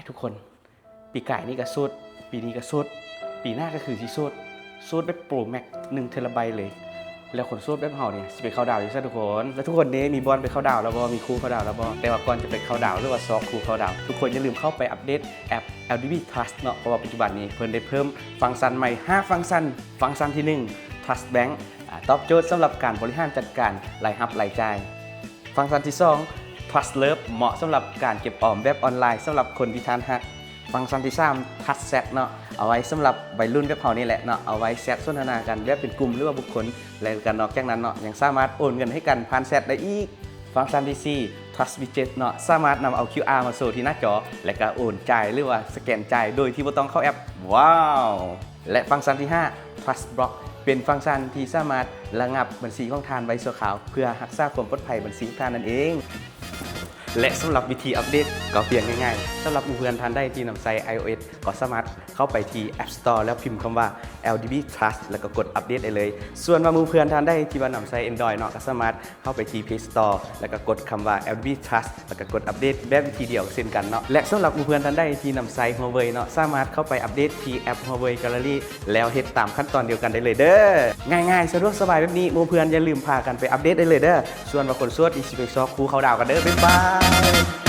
ທຸກຄົນ ປີກາຍນີ້ກໍໂສດ ປີນີ້ກໍໂສດ ປີໜ້າກໍຄືຊິໂສດ ໂສດແບບໂປຣແມັກ ໜຶ່ງເທລາໄບເລີຍ. ແລ້ວຄົນໂສດແບບເຮົານີ້ຊິໄປເຂົ້າດາວຢູ່ໃສທຸກຄົນ? ແລ້ວທຸກຄົນເດ້ ມີບ່ອນໄປເຂົ້າດາວແລ້ວບໍ່? ມີຄູ່ເຂົ້າດາວແລ້ວບໍ່? ແຕ່ວ່າກ່ອນຈະໄປເຂົ້າດາວ ຫຼືວ່າຊອກຄູ່ເຂົ້າດາວ ທຸກຄົນຢ່າລືມເຂົ້າໄປອັບເດດແອັບ ແອລດີບີ Trust ເນາະ ເພາະວ່າປັດຈຸບັນນີ້ເພິ່ນໄດ້ເພີ່ມຟັງຊັນໃໝ່ຫ້າຟັງຊັນ. ຟັງຊັນທີໜຶ່ງ Trust Bank ອາ ຕອບໂຈດສຳລັບການບໍລິຫານຈັດການລາຍຮັບລາຍຈ່າຍ. ຟັງຊັນທີສອງ Trust Love ເໝາະສຳລັບການເກັບອອມແບບອອນລາຍ ສຳລັບຄົນທີ່ທ່ານຮັກ. ຟັງຊັນທີສາມ Trust Chat ເນາະ ເອົາໄວ້ສຳລັບໄວລຸ້ນແບບເຮົານີ້ແຫຼະເນາະ ເອົາໄວ້ແຊັດສົນທະນາກັນແບບເປັນກຸ່ມ ຫຼືວ່າບຸກຄົນ ແລະ ກໍນອກຈາກນັ້ນເນາະ ຍັງສາມາດໂອນເງິນໃຫ້ກັນຜ່ານແຊັດໄດ້ອີກ. ຟັງຊັນທີສີ່ Trust Widget ເນາະ ສາມາດນຳເອົາ ຄິວອາ ມາໂຊທີ່ໜ້າຈໍ ແລະ ກໍໂອນຈ່າຍ ຫຼືວ່າສະແກນຈ່າຍໂດຍທີ່ບໍ່ຕ້ອງເຂົ້າແອັບ. ວ້າວ! ແລະ ຟັງຊັນທີຫ້າ Trust Block ເປັນຟັງຊັນທີ່ສາມາດລະງັບບັນຊີຂອງທ່ານໄວ້ຊົ່ວຄາວ ເພື່ອຮັກສາຄວາມປອດໄພບັນຊີຂອງທ່ານນັ້ນເອງ. ແລະ ສຳລັບວິທີອັບເດດກໍພຽງງ່າຍໆ ສຳລັບໝູ່ເພື່ອນທ່ານໃດທີ່ນຳໃຊ້ iOS ກໍສາມາດເຂົ້າໄປທີ່ App Store ແລ້ວພິມຄຳວ່າ ແອລດີບີ Trust ແລ້ວກໍກົດອັບເດດໄດ້ເລີຍ. ສ່ວນວ່າໝູ່ເພື່ອນທ່ານໃດທີ່ວ່ານຳໃຊ້ Android ເນາະ ກໍສາມາດ ເຂົ້າໄປທີ່ Play Store ແລ້ວກໍກົດຄຳວ່າ ແອລດີບີ Trust ແລ້ວກໍກົດອັບເດດແບບວິທີດຽວເຊັ່ນກັນເນາະ. ແລະ ສຳລັບໝູ່ເພື່ອນທ່ານໃດທີ່ນຳໃຊ້ Huawei ເນາະ ສາມາດເຂົ້າໄປອັບເດດທີ່ແອັບ Huawei Gallery ແລ້ວເຮັດຕາມຂັ້ນຕອນດຽວກັນໄດ້ເລີຍເດີ້. ງ່າຍໆ ສະດວກສະບາຍແບບນີ້ ໝູ່ເພື່ອນຢ່າລືມພາກັນໄປອັບເດດໄດ້ເລີຍເດີ້. ສ່ວນວ່າຄົນໂສດນີ້ຊິໄປຊອກຄູ່ເຂົ້າດາວກັນເດີ້. ບາຍບາຍ.